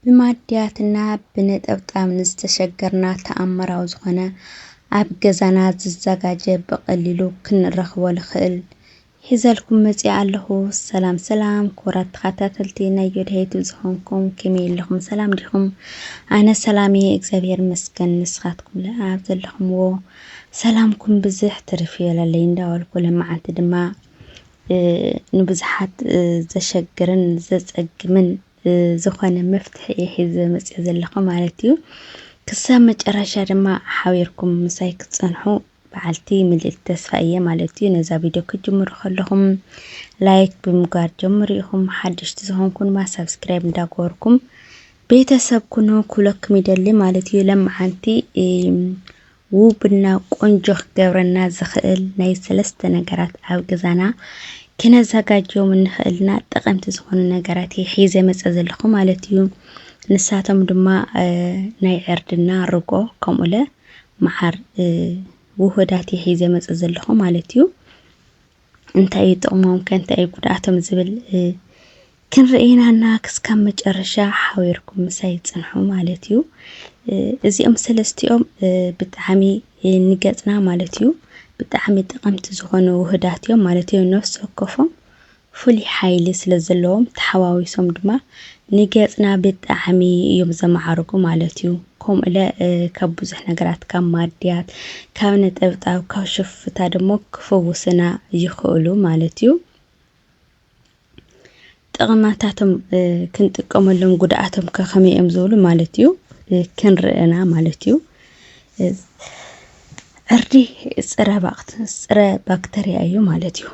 ብማድያትና ብነጠብጣብ ንዝተሸገርና ተኣምራዊ ዝኾነ ኣብ ገዛና ዝዘጋጀ ብቐሊሉ ክንረኽቦ ንኽእል ሒዘልኩም መፂኣ ኣለኹ። ሰላም ሰላም ክቡራት ተኸታተልቲ ናይ ዮድሄ ዩቱብ ዝኾንኩም ከመይ ኣለኹም? ሰላም ዲኹም? ኣነ ሰላም እየ እግዚኣብሔር ይመስገን። ንስኻትኩም ለኣብ ዘለኹምዎ ሰላምኩም ብዝሕ ትርፍ ይበለለይ እንዳበልኩ ለመዓንቲ ድማ ንብዙሓት ዘሸግርን ዘፀግምን ዝኾነ መፍትሒ እየ ሒዘ መፅእ ዘለኹ ማለት እዩ። ክሳብ መጨረሻ ድማ ሓቢርኩም ምሳይ ክትፀንሑ በዓልቲ ምልእቲ ተስፋ እየ ማለት እዩ። ነዛ ቪድዮ ክትጅምሩ ከለኹም ላይክ ብምግባር ጀምሩ ኢኹም። ሓደሽቲ ዝኾንኩም ድማ ሳብስክራይብ እንዳገበርኩም ቤተሰብ ኩኑ ክብለኩም ይደሊ ማለት እዩ። ለመዓንቲ ውብና ቆንጆ ክገብረና ዝኽእል ናይ ሰለስተ ነገራት ኣብ ገዛና ክነዘጋጀዮም እንኽእልና ጠቐምቲ ዝኾኑ ነገራት እየ ሒዘ መፀ ዘለኹ ማለት እዩ። ንሳቶም ድማ ናይ ዕርድና ርጎ ከምኡለ መዓር ውህዳት እየ ሒዘ መፀ ዘለኹ ማለት እዩ። እንታይ እዩ ጥቕሞም ከ እንታይ እዩ ጉድኣቶም ዝብል ክንርኢ ኢና እና ክስካብ መጨረሻ ሓቢርኩም ምሳይ ፅንሑ ማለት እዩ። እዚኦም ሰለስቲኦም ብጣዕሚ ንገፅና ማለት እዩ ብጣዕሚ ጠቐምቲ ዝኾኑ ውህዳት እዮም ማለት እዩ። ነፍሲ ወከፎም ፍሉይ ሓይሊ ስለ ዘለዎም ተሓዋዊሶም ድማ ንገፅና ብጣዕሚ እዮም ዘማዕርጉ ማለት እዩ። ከምኡለ ካብ ብዙሕ ነገራት ካብ ማድያት ካብ ነጠብጣብ ካብ ሽፍታ ደሞ ክፈውስና ይኽእሉ ማለት እዩ። ጥቕማታቶም ክንጥቀመሎም ጉድኣቶም ከ ከመይ እዮም ዝብሉ ማለት እዩ ክንርእና ማለት እዩ። ዕርዲ ፅረ ባክት- ፅረ ባክተርያ እዩ ማለት እዩ።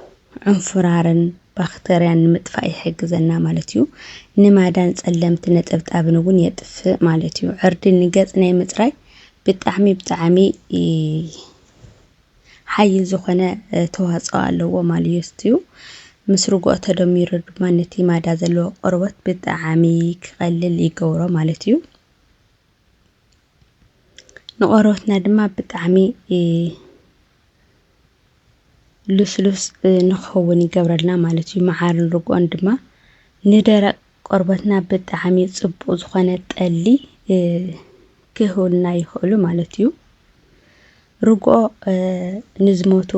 ዕንፉራርን ባክተርያን ንምጥፋእ ይሕግዘና ማለት እዩ። ንማዳን ፀለምቲ ነጠብጣብን እውን የጥፍእ ማለት እዩ። ዕርዲ ንገፅ ናይ ምፅራይ ብጣዕሚ ብጣዕሚ ሓይል ዝኾነ ተዋፅኦ ኣለዎ ማለት እዩ። ምስ ርግኦ ተደሚሩ ድማ ነቲ ማዳ ዘለዎ ቆርበት ብጣዕሚ ክቐልል ይገብሮ ማለት እዩ። ንቆርበትና ድማ ብጣዕሚ ልስሉስ ንክኸውን ይገብረልና ማለት እዩ። መዓርን ርግኦን ድማ ንደረቅ ቆርበትና ብጣዕሚ ፅቡቅ ዝኾነ ጠሊ ክህቡልና ይኽእሉ ማለት እዩ። ርግኦ ንዝሞቱ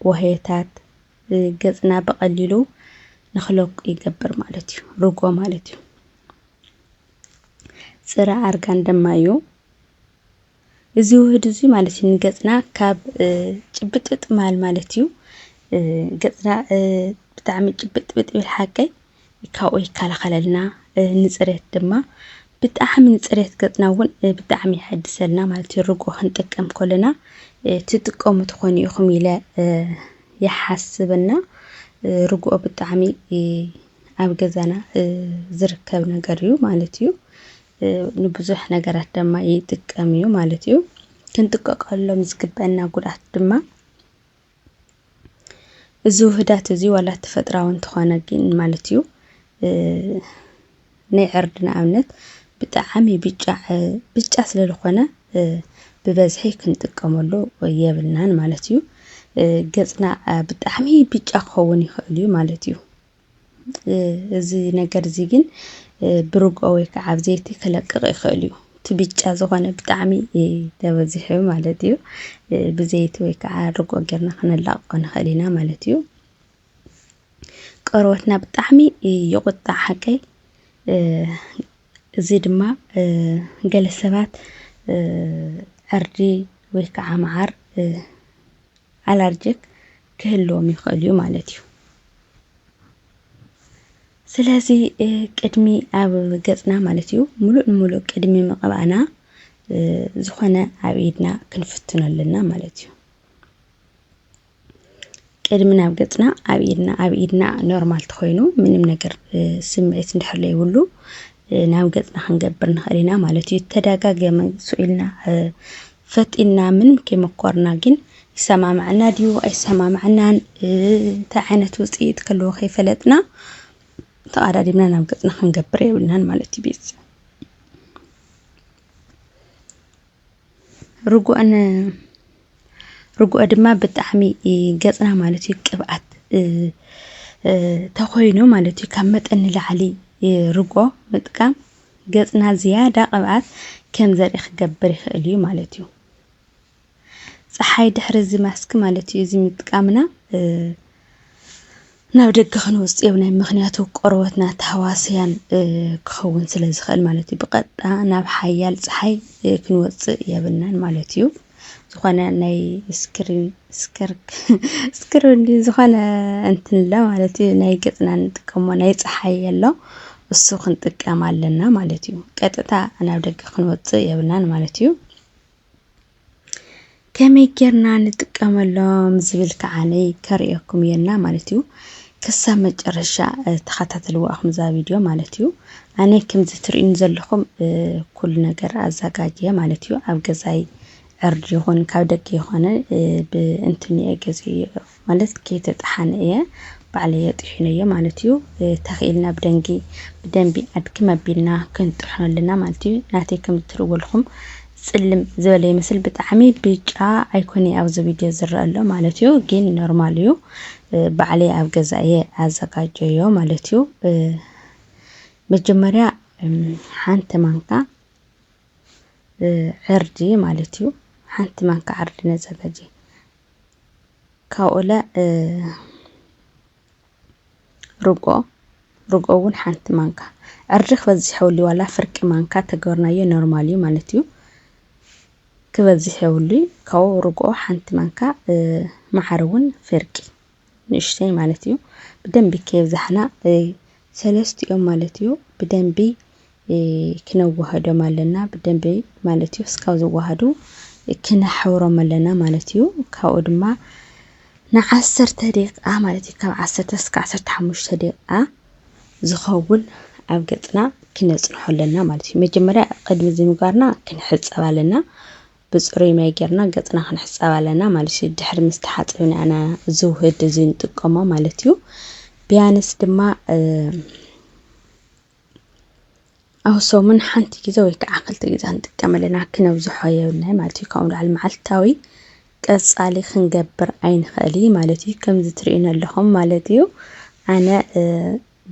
ዋህዮታት ገፅና ብቐሊሉ ንክለቁ ይገብር ማለት እዩ። ርግኦ ማለት እዩ። ፅረ ኣርጋን ድማ እዩ። እዚ ውህድ እዚ ማለት እዩ ንገፅና ካብ ጭብጥብጥ ማል ማለት እዩ። ገፅና ብጣዕሚ ጭብጥብጥ ብል ሓቀይ ካብኡ ይከላኸለልና። ንፅሬት ድማ ብጣዕሚ ንፅሬት ገፅና እውን ብጣዕሚ ይሐድሰልና ማለት እዩ። ርግኦ ክንጥቀም ከለና ትጥቀሙ ትኾኑ ኢኹም ኢለ ይሓስብና። ርግኦ ብጣዕሚ ኣብ ገዛና ዝርከብ ነገር እዩ ማለት እዩ። ንብዙሕ ነገራት ድማ ይጥቀም እዩ ማለት እዩ። ክንጥቀቀሎም ዝግበአና ጉድኣት ድማ እዚ ውህዳት እዚ ዋላ ተፈጥራዊ እንተኾነ ግን ማለት እዩ ናይ ዕርዲ ንኣብነት ብጣዕሚ ብጫ ብጫ ስለ ዝኾነ ብበዝሒ ክንጥቀመሉ የብልናን ማለት እዩ። ገፅና ብጣዕሚ ብጫ ክኸውን ይኽእል እዩ ማለት እዩ። እዚ ነገር እዚ ግን ብርግኦ ወይ ከዓ ኣብ ዘይቲ ክለቅቕ ይኽእል እዩ። እቲ ብጫ ዝኾነ ብጣዕሚ ተበዚሑ ማለት እዩ። ብዘይቲ ወይ ከዓ ርግኦ ጌርና ክነላቕቆ ንኽእል ኢና ማለት እዩ። ቆርበትና ብጣዕሚ ይቁጣዕ ሓቀይ። እዚ ድማ ገለ ሰባት ዕርዲ ወይ ከዓ መዓር ኣላርጅክ ክህልዎም ይኽእል እዩ ማለት እዩ። ስለዚ ቅድሚ ኣብ ገፅና ማለት እዩ ሙሉእ ንሙሉእ ቅድሚ ምቕባእና ዝኾነ ኣብ ኢድና ክንፍትኖ ኣለና ማለት እዩ። ቅድሚ ናብ ገፅና ኣብ ኢድና ኣብ ኢድና ኖርማል ተኾይኑ ምንም ነገር ስምዒት እንድሕር ዘይብሉ ናብ ገፅና ክንገብር ንኽእል ኢና ማለት እዩ። ተደጋገመ ስኢልና ፈጢንና ምንም ከይመኮርና ግን ይሰማምዐና ድዩ ኣይሰማምዐናን እንታይ ዓይነት ውፅኢት ክህልዎ ከይፈለጥና ተቐዳዲምና ናብ ገፅና ክንገብር የብልናን ማለት እዩ። ቤተሰብ ርጉእን ርጉኦ ድማ ብጣዕሚ ገፅና ማለት እዩ ቅብኣት ተኮይኑ ማለት እዩ ካብ መጠን ንላዕሊ ርጎ ምጥቃም ገጽና ዝያዳ ቅብኣት ከም ዘርኢ ክገብር ይኽእል እዩ ማለት እዩ። ጸሓይ ድሕሪ እዚ ማስክ ማለት እዩ፣ እዚ ምጥቃምና፣ እ፣ ናብ ደገ ክንወጽእ የብልናን፣ ምኽንያቱ ቆርበትና ተሃዋስያን፣ እ፣ ክኸውን ስለ ዝኽእል ማለት እዩ። ብቐጥታ ናብ ሓያል ጸሓይ፣ እ፣ ክንወጽእ የብልናን ማለት እዩ። ዝኾነ ናይ ስክሪን፣ ስክር-፣ ስክሪን ድዩ፣ ዝኾነ እንትን ኣሎ ማለት እዩ፣ ናይ ገጽና እንጥቀሞ ናይ ጸሓይ ኣሎ፣ እሱ ክንጥቀም ኣለና ማለት እዩ። ቀጥታ ናብ ደገ ክንወጽእ የብልናን ማለት እዩ። ከመይ ጌርና ንጥቀመሎም ዝብል ከዓነይ ከርእየኩም እየና ማለት እዩ። ክሳብ መጨረሻ፣ እ፣ ተኸታተልዋ ኢኹም እዛ ቪድዮ ማለት እዩ። ኣነ ከምዚ ትርእዩኒ ዘለኹም፣ እ፣ ኩሉ ነገር ኣዘጋጅየ ማለት እዩ። ኣብ ገዛይ ዕርዲ ይኹን ካብ ደገ ይኾነ፣ እ፣ ብእንትኑ እየ ገዚኤዮ ማለት ከይተጠሓነ እየ ባዕለይ የጥሒነዮ ማለት እዩ። እ፣ ተኽኢልና ብደንጊ-፣ ብደንቢ ኣድክም ኣቢልና ክንጥሕኖ ኣለና ማለት እዩ። ናተይ ከም እትርእይዎ ኣለኹም ጽልም ዝበለ ይመስል፣ ብጣዕሚ ብጫ ኣይኮነ ኣብዚ ቪድዮ ዝረአ ኣሎ ማለት እዩ፣ ግን ኖርማል እዩ። እ፣ ባዕለይ ኣብ ገዛ እየ ኣዘጋጀዮ ማለት እዩ። እ፣ መጀመርያ፣ እም፣ ሓንቲ ማንካ፣ እ፣ ዕርዲ ማለት እዩ። ሓንቲ ማንካ ዕርዲ ነዘጋጀ። ካብኡለ፣ እ፣ ርጎ፣ ርጎ እውን ሓንቲ ማንካ። ዕርዲ ክበዝሕ የብሉ፣ ዋላ ፍርቂ ማንካ ተገበርናዮ ኖርማል እዩ ማለት እዩ። ክበዝሕ የብሉ። ካብኡ ርጎ ሓንቲ ማንካ፣ እ፣ መዓር እውን ፍርቂ ንእሽተይ ማለት እዩ። ብደንቢ ከየብዛሕና፣ እ፣ ሰለስቲኦም ማለት እዩ ብደንቢ፣ እ፣ ክነዋህዶም ኣለና። ብደንቢ ማለት እዩ እስካብ ዝዋሃዱ ክነሕብሮም ኣለና ማለት እዩ። ካብኡ ድማ ንዓሰርተ ደቂቃ ማለት እዩ፣ ካብ ዓሰርተ እስከ ዓሰርተ ሓሙሽተ ደቂቃ ዝኸውን ኣብ ገጽና ክነጽንሖ ኣለና ማለት እዩ። መጀመርያ ቅድሚ እዚ ምግባርና ክንሕጸብ ኣለና። ብጽሩይ ማይ ጌርና ገጽና ክንሕጸብ ኣለና ማለት እዩ። ድሕሪ ምስ ተሓጸብና ኢና እዚ ውህድ እዚ ንጥቀሞ ማለት እዩ። ቢያንስ ድማ፣ እ፣ ኣብ ሰሙን ሓንቲ ግዜ ወይ ከዓ ክልተ ግዜ ክንጥቀም ኣለና፣ ክነብዝሖ የብልናይ ማለት እዩ። ካብኡ ንላዕሊ መዓልታዊ ቀጻሊ ክንገብር ኣይንኽእል እዩ ማለት እዩ። ከምዚ ትርእዩኒ ኣለኹም ማለት እዩ። ኣነ፣ እ፣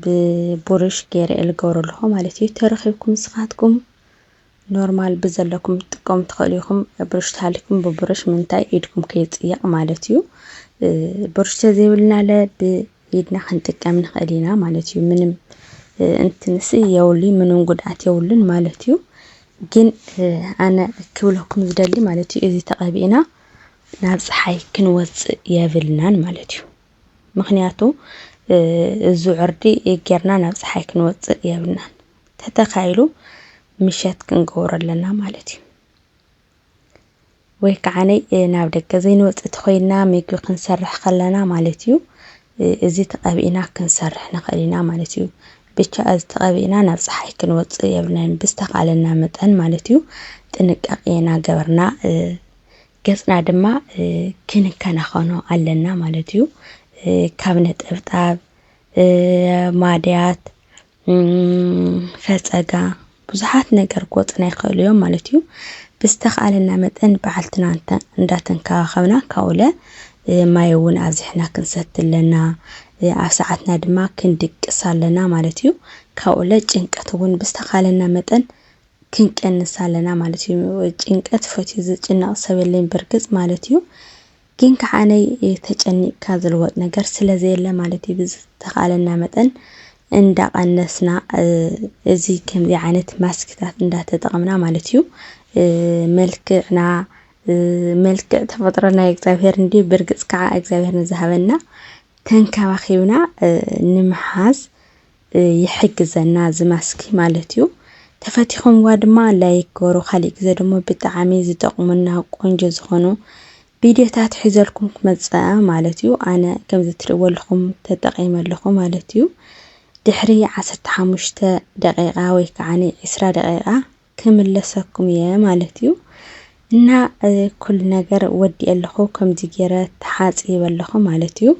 ብቡሩሽ ገይረ እየ ዝገብሮ ኣለኹ ማለት እዩ። ተረኺብኩም ንስኻትኩም ኖርማል ብዘለኩም ክትጥቀሙ ትኽእሉ ኢኹም። ብሩሽ ተሃልይኩም ብቡሩሽ ምንታይ ኢድኩም ከይጽየቕ ማለት እዩ። እ፣ ብሩሽ ተዘይብልና ለ ብኢድና ክንጥቀም ንኽእል ኢና ማለት እዩ። ምንም፣ እ፣ እንትንስ የብሉይ፣ ምንም ጉድኣት የብሉን ማለት እዩ። ግን፣ እ፣ ኣነ ክብለኩም ዝደሊ ማለት እዩ፣ እዚ ተቐቢእና ናብ ጸሓይ ክንወጽእ የብልናን ማለት እዩ። ምኽንያቱ፣ እ፣ እዚ ዕርዲ ጌርና ናብ ጸሓይ ክንወጽእ የብልናን። ተተኻኢሉ ምሸት ክንገብሮ ኣለና ማለት እዩ። ወይ ከዓነይ፣ እ፣ ናብ ደገ ዘይንወጽእ ተኾይንና፣ ምግቢ ክንሰርሕ ከለና ማለት እዩ፣ እ፣ እዚ ተቐቢእና ክንሰርሕ ንኽእል ኢና ማለት እዩ። ብቻ እዚ ተቐቢእና ናብ ጸሓይ ክንወጽእ የብልናን፣ ብዝተኻእለና መጠን ማለት እዩ። ጥንቃቄ እናገበርና፣ እ፣ ገጽና ድማ፣ እ፣ ክንከናኸኖ ኣለና ማለት እዩ። እ፣ ካብ ነጠብጣብ፣ እ፣ ማድያት፣ እም፣ ፈጸጋ፣ ብዙሓት ነገር ክወጹና ይኽእሉ እዮም ማለት እዩ። ብዝተኻእለና መጠን በዓልትና እንተ-፣ እንዳተንከባኸብና፣ ካብኡለ፣ እ፣ ማይ እውን ኣብዚሕና ክንሰቲ ኣለና። እ፣ ኣብ ሰዓትና ድማ ክንድቅስ ኣለና ማለት እዩ። ካብኡለ ጭንቀት እውን ብዝተኻእለና መጠን ክንቀንስ ኣለና ማለት እዩ። ጭንቀት ፈትዩ ዝጭነቕ ሰብ የለን ብርግጽ ማለት እዩ። ግን ከዓነይ ተጨኒቕካ ዝልወጥ ነገር ስለ ዘየለ ማለት እዩ። ብዝተኻእለና መጠን እንዳቐነስና፣ እ፣ እዚ ከምዚ ዓይነት ማስክታት እንዳተጠቐምና ማለት እዩ። እ፣ መልክዕና፣ እ፣ መልክዕ ተፈጥሮ ናይ እግዚኣብሔር እንዲ ብርግጽ ከዓ እግዚኣብሔር ንዝሃበና ተንከባኺብና፣ እ፣ ንምሓዝ፣ እ፣ ይሕግዘና እዚ ማስክ ማለት እዩ። ተፈቲኹምዋ ድማ ላይክ ገሩ። ካሊእ ግዜ ደግሞ ብጣዕሚ ዝጠቕሙና ቆንጆ ዝኾኑ ቪድዮታት ሒዘልኩም ክመጽእ ማለት እዩ። ኣነ ከምዚ ትርእይዎ ኣለኹም ተጠቒመ ኣለኹ ማለት እዩ። ድሕሪ ዓሰርተ ሓሙሽተ ደቂቓ ወይ ከዓ ዕስራ ደቂቓ ክምለሰኩም እየ ማለት እዩ። እና፣ እ፣ ኩሉ ነገር ወዲኤ ኣለኹ፣ ከምዚ ገይረ ተሓጺበ ኣለኹ ማለት እዩ።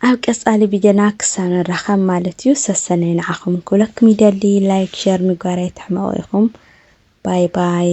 ኣብ ቀጻሊ ቪድዮና ክሳብ ንራኸብ ማለት እዩ። ሰሰናይ ንዓኹም ክብለኩም ይደሊ። ላይክ፣ ሸር ምግባር ኣይትሕመቑ ኢኹም። ባይ ባይ።